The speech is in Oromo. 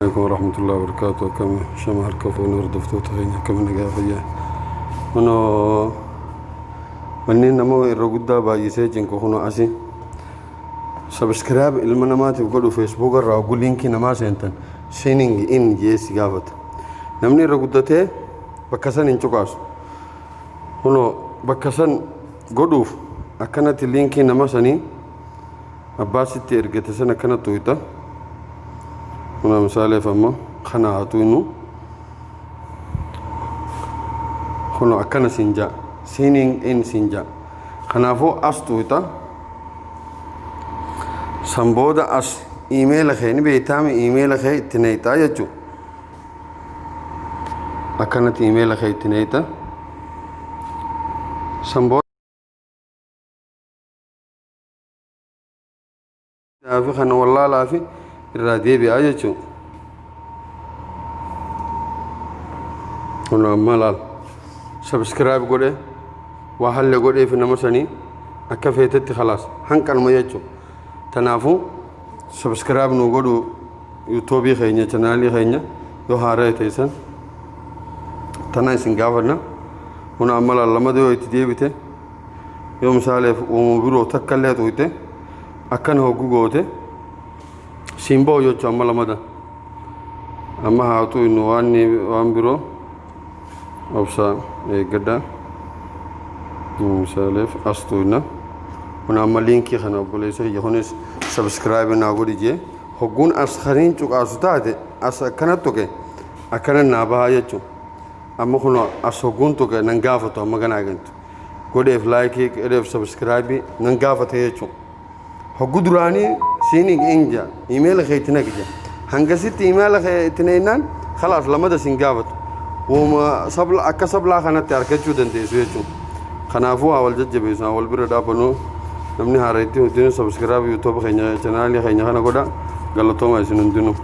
Alaikum warahmatullahi wabarakatuh. Akkam shama harka fuunee hordoftoota keenya, akkam nagaa fayyaa? Kunoo manneen nama irra guddaa baay'isee cinqu kunoo asi subscribe ilma namaatiif godhu. Facebook irraa hogguu liinkii namaa seentan sign in jee si gaafata. Namni irra guddatee bakka san hin cuqaasu. Kunoo bakka san godhuuf akkanatti liinkii nama sanii abbaa sitti ergate san akkanatti tuyta. Kunoo misaaleef amma kana haa tuynu. Kunoo akkana siin jaa, sign in siin jaa. Kanaafuu as tuyta. San booda as iimeela kee ni beektaami, iimeela kee itti neeyxaa jechuu. Akkanatti iimeela kee itti neeyxa. San booda fi kana wallaalaa fi irraa deebi'aa jechuu. Kun amma laal, subscribe godhe, waa halle godhee fi nama sanii akka feetetti khalaas hanqanuma jechuu. Tanaafuu subscribe nu godhu yuutuubii keenya, chanaalii keenya yoo haaraa ta'esan tana isin gaafanna. Kun amma laal, lamada yoo itti deebite, yoo misaaleef uumuu biroo takka illee tuyte, akkana hoggu goote siin bahu jechuu. Amma lamada amma haa tuynu waan waan biroo obsa eeggadha. Misaaleef as tuyna. Kun amma liinkii kana obboleessa kiyya kunis subscribe naa godhi jee. Hogguun as kaniin cuqaasu taate, as akkana tuqe, akkana naa bahaa jechuu. Amma kun as hogguun tuqe nan gaafatu. Amma kana agantu godheef like, godheef subscribe nan gaafate jechuu. Hoggu duraanii sign in jaa, iimeela kee itti naqi jaa. Hangasitti iimeela kee itti naqinaan khalaas lamada sin gaafatu. Wooma sabla akka sablaa kanatti argachuu dandeessu jechuudha. Kanaafuu haa wal jajjabeessu, haa wal bira dhaabbannu. Namni haara itti hundinuu subscribe yuutuuba keenya, chanaalii keenya kana godha. Galatooma isin hundinuu.